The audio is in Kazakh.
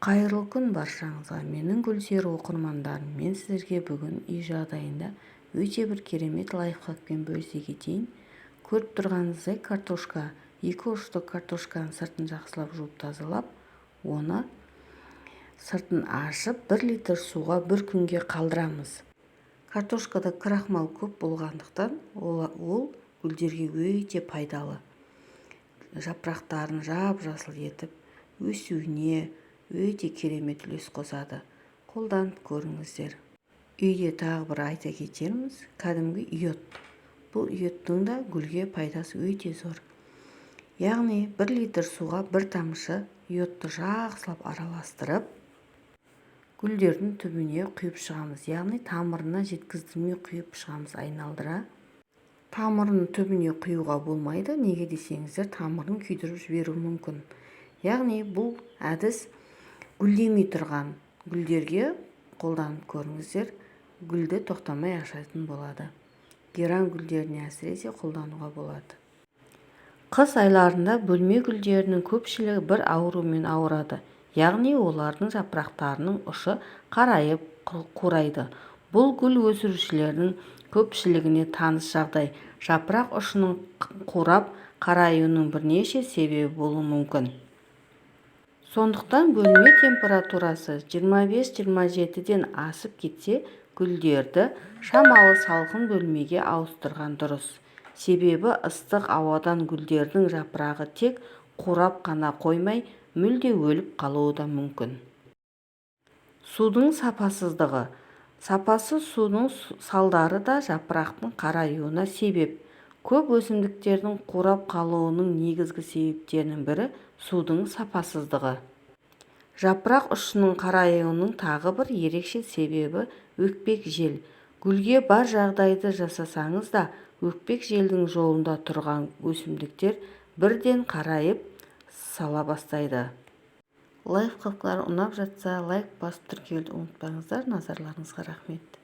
Қайырлы күн баршаңызға, менің гүлсүйер оқырмандарым! Мен сіздерге бүгін үй жағдайында өте бір керемет лайфхакпен бөлісе кетейін. Көріп тұрғаныңыздай, картошка, екі ұшты картошканың сыртын жақсылап жуып тазалап, оны сыртын ашып, 1 литр суға бір күнге қалдырамыз. Картошкада крахмал көп болғандықтан, ол гүлдерге өте пайдалы, жапырақтарын жап-жасыл етіп өсуіне өте керемет үлес қосады. Қолданып көріңіздер үйде. Тағы бір айта кетеріміз, кәдімгі йод. Бұл йодтың да гүлге пайдасы өте зор. Яғни 1 литр суға бір тамшы йодты жақсылап араластырып, гүлдердің түбіне құйып шығамыз, яғни тамырына жеткіздірмей құйып шығамыз айналдыра. Тамырының түбіне құюға болмайды, неге десеңіздер, тамырын күйдіріп жіберуі мүмкін. Яғни бұл әдіс гүлдемей тұрған гүлдерге қолданып көріңіздер, гүлді тоқтамай ашатын болады. Герань гүлдеріне әсіресе қолдануға болады. Қыс айларында бөлме гүлдерінің көпшілігі бір аурумен ауырады, яғни олардың жапырақтарының ұшы қарайып, қурайды. Бұл гүл өсірушілердің көпшілігіне таныс жағдай. Жапырақ ұшының қурап, қараюының бірнеше себебі болуы мүмкін. Сондықтан бөлме температурасы 25-27-ден асып кетсе, гүлдерді шамалы салқын бөлмеге ауыстырған дұрыс. Себебі ыстық ауадан гүлдердің жапырағы тек қурап қана қоймай, мүлде өліп қалуы да мүмкін. Судың сапасыздығы. Сапасыз судың салдары да жапырақтың қараюына себеп. Көп өсімдіктердің қурап қалуының негізгі себептерінің бірі – судың сапасыздығы. Жапырақ ұшының қараюының тағы бір ерекше себебі – өкпек жел. Гүлге бар жағдайды жасасаңыз да, өкпек желдің жолында тұрған өсімдіктер бірден қарайып сала бастайды. Лайфхактар ұнап жатса, лайк басып, тіркелуді ұмытпаңыздар. Назарларыңызға рахмет!